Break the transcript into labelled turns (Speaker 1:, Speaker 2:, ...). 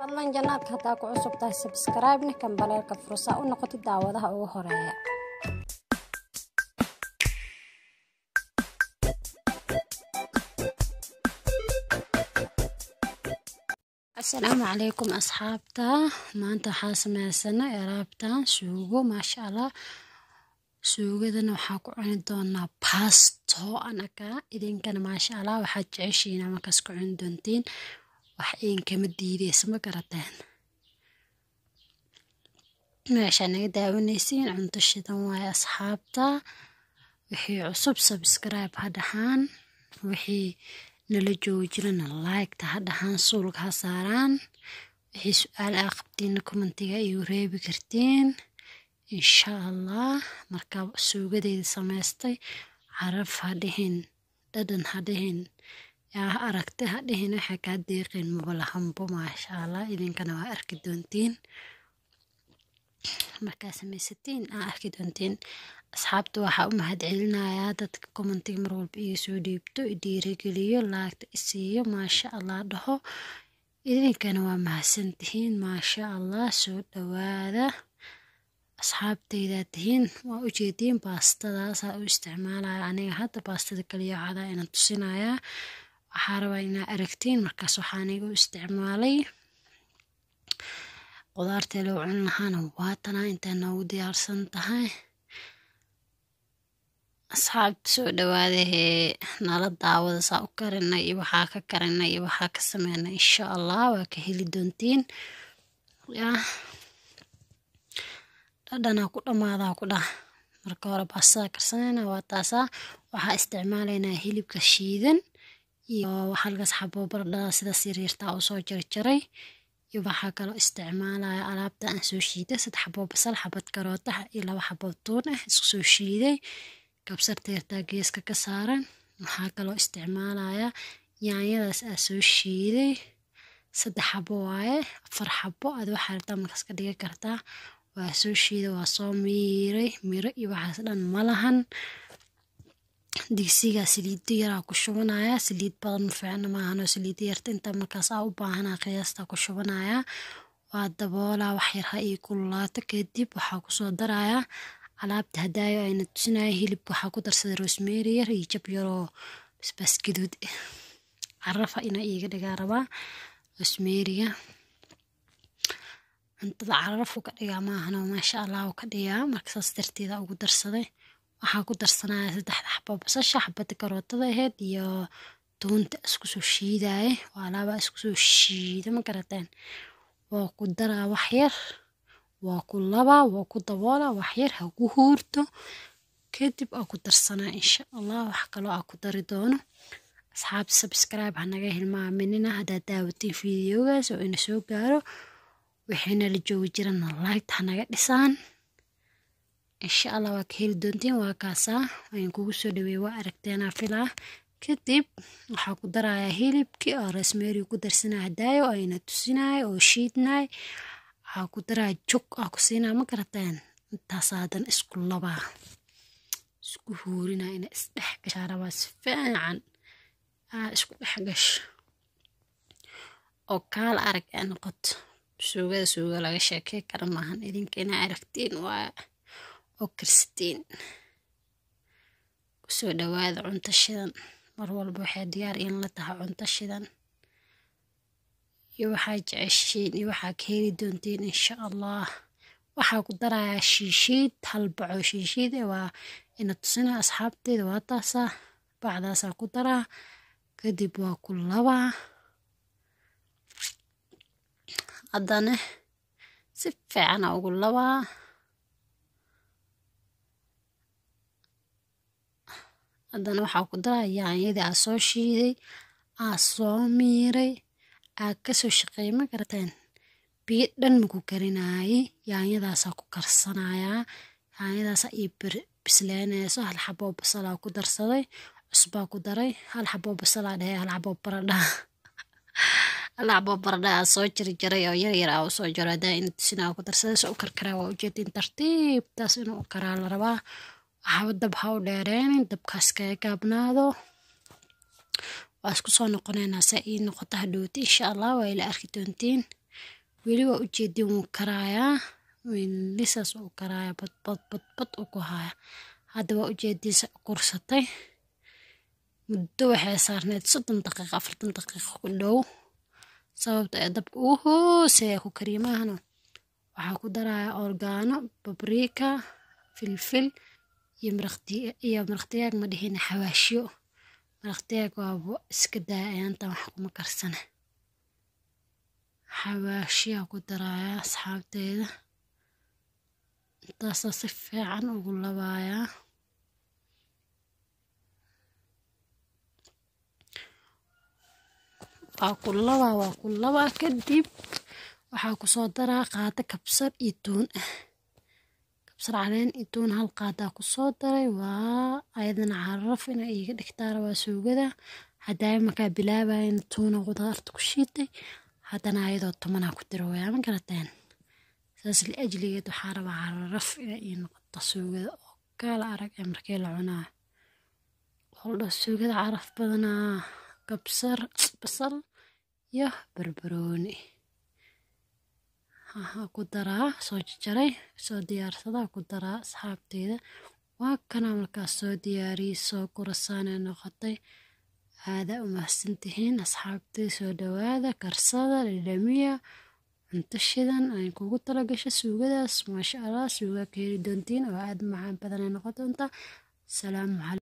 Speaker 1: Fadlan channelka hadaa ku cusub tahay subscribe gambaleelka fursa u noqotid daawadaha ugu horeeya. Asalaamu calaykum asxaabta, maanta waxaa sameysanay alaabtan suugo, maasha Allah. Suugadana waxaa ku cuni doonaa baasto anaka, idinkana maasha Allah waxaad jeceshihiin markaas ku cuni doontiin, wax idinkama diideysa, ma garateen. Meeshaa naga daawanaysiin cunto shidan waaye asxaabta. Wixii cusub subscribe ha dhahaan, wixii nala joogi jirana like-ta ha dhahaan, suulka ha saaraan. Wixii su-aal aa qabtiinna commentiga igu reebi kartiin insha Allah. Marka suugadeyda samaystay, caraf ha dhihin, dhadhan ha dhihin, yaa aragti ha dhihin, waxay kaa deeqeen mabalahanbo, maasha Allah. Idinkana waa arki doontiin markaa samaysatiin, aa arki doontiin asxaabta. Waxaa u mahadcelinayaa dadka commentiga mar walba iga soo dhiibto, i dhiirigeliyo, laagta isiiyo, maasha Allah dhaho. Idinkana waa mahadsantihiin, maasha Allah. Soo dhawaada asxaabteydaa tihiin. Waa ujeediin baastadaasaa u isticmaalaya aniga hadda, baastada kaliya cadaa inaan tusinayaa, waxaa rabaa inaa aragtiin. Markaas waxaa aniga u isticmaalay qudaartee loo cuni lahaana, waatanaa intay noogu diyaarsan tahay. Asxaabta soo dhawaadahee, nala daawada saa u karinay iyo waxaa ka karinay iyo waxaa ka sameynay, insha Allah waa ka heli doontiin. Yaa dhadhanaa ku dhamaadaa ku dhah. Marka hore baastada karsanayna, waa taasaa. Waxaa isticmaalaynaa hilibka shiidan iyo halkaas xabo baradhada sidaas yaryartaa u soo jarjaray, iyo waxaa kaloo isticmaalaya alaabta aan soo shiiday, 3 xabo basal, xabad karoota iyo 2 xabo tuun ah isku soo shiiday, kabsarta yartaa geeska ka saaran. Waxaa kaloo isticmaalaya yaanyadaas aa soo shiiday, 3 xabo waaye, 4 xabo ad waxaa rabtaa markaas ka dhigi kartaa. Waa soo shiiday, waa soo miiray, miro iyo waxaas dhan ma lahan. Digsiga saliida yaraa ku shubanaya, saliid badan ma fiicna maahano, saliida yarta inta markaas aa u baahanaa qiyaasta ku shubanaya. Waa daboolaa, wax yar ha ii kululaato. Kadib waxaa kusoo darayaa alaabta hadaayo ayna tusinaya. Hilibka waxaa ku darsaday rosemary yar iyo jab yaroo basbaas gaduud ah, carafa inaa iiga dhigaa rabaa. Rosemary-ga cuntada carafu ka dhigaa maahano, maasha Allah uu ka dhigaa. Marka saas darteeda ugu darsaday. Waxaa ku darsanaya 3da xabo basasha, xabada karootada ahayd iyo tuunta isku soo shiidaye. Waa alaabaa isku soo shiida, ma garateen. Waa ku daraa wax yar, waa ku labaa, waa ku daboolaa, wax yar ha ku huurto. Kadib aa ku darsanaa insha Allah wax kaloo aa ku dari doono. Asxaabta subscribe ha naga hilmaaminina haddaad daawatiin videogaas oo ina soo gaaro. Wixiina la joogi jirana like ha naga dhisaan insha Allah, waa ka heli doontiin. Waa kaasaa waan kugu soo dhaweeyey, waa aragteenaa filaa. Kadib waxaa ku darayaa hilibkii oo rosemary ku darsanaa hadaayo ayna tusinaayo oo shiidnaay. Waxaa ku daraa jog aa ku siinaa, ma garateen. Intaas hadan isku labaa, isku huurinaa, ina isdhex gashaa rabaa, si fiican aa isku dhex gasho oo kaala arag ee noqoto. Suugada suuga laga sheekey kara maahan, idinka inaa aragtiin waa oo karsatiin. Kusoo dhawaada cunto shidan, mar walba waxay diyaar in la tahay cunto shidan iyo waxaa jeceshiin iyo waxaa ka heli doontiin insha Allah. Waxaa ku darayaa shiishiid, hal baco shiishiid eh, waa ina tusina asxaabteeda. Waa taasaa, bacdaasaa ku daraa, kadib waa ku labaa, haddana si fiicana ugu labaa. Haddana waxaa ku daraa yaanyadii aa soo shiiday, aa soo miiray, aa kasoo shaqeeyay, ma garateen. Biyo dhan maku karinaayay, yaanyadaasaa ku karsanayaa, yaanyadaasaa ii bislaanayso. Hal xaboo basalaa ku darsaday, cusbaa ku daray, hal xaboo basalaa dhehe, hal xaboo baradhaa, hal xaboo baradha aa soo jarjaray oo yar yar aa usoo jaro hadaa ina tusinaa ku darsaday. Soo u karkaraa waa ujeedin, tartiibtaas inuu u karaa la rabaa. Waxba dab ha u dheereenin, dabkaas kaga gaabnaado. Waa isku soo noqonaynaa saa ii noqoto hadhowti insha Allah, waa ila arki doontiin. Weli waa ujeedin wuu karayaa, weli saas uu karayaa, bad bad bad bad uu ku haya. Hadda waa ujeediin kursatay. Muddo waxay saarneyd 30 daqiiqo, 40 daqiiqo ku dhow. Sababta ee dabka ugu hooseeya ku kariya maahano. Waxaa ku darayaa oregano, paprika, filfil iyo maraq digaag, ma dhihin xawaashyo. Maraq digaag waaba iska daaya, ayaantan wax kuma karsana. Xawaashyaa ku darayaa asxaabteeda. Intaasaa si fiican ugu labayaa. Waa ku labaa, waa ku labaa. Kadib waxaa ku soo daraa qaado kabsar iyo tuun ah. Kabsar caleen iyo tuun hal qaadaa ku soo daray. Waa ayadana caraf inay iiga dhigtaa rabaa suugada. Haddaay markaa bilaabayn tuuna qudaarta ku shiitay, haddana ayadoo tumanaa ku diro wayaa, ma garateen? Saas liajligeed waxaa rabaa caraf inay ii noqoto suugada oo kala arag ee markii la cunaayo. Waxaa la suugada caraf badanaa, kabsar, basal iyo barbarooni ha ku daraa, soo jarjaray, soo diyaarsadaa ku daraa asxaabteyda. Waa kana markaas soo diyaariyey, soo kurasaanay noqotay. Aada u mahadsantihiin asxaabtey, soo dhawaada, karsada, dhadhamiya cunto shidan ay kugu talagashay suugadaas. Maasha Allah, suugaa ka heli doontiin oo aad macaan badan ay noqon doontaa. Salaamu calaykum.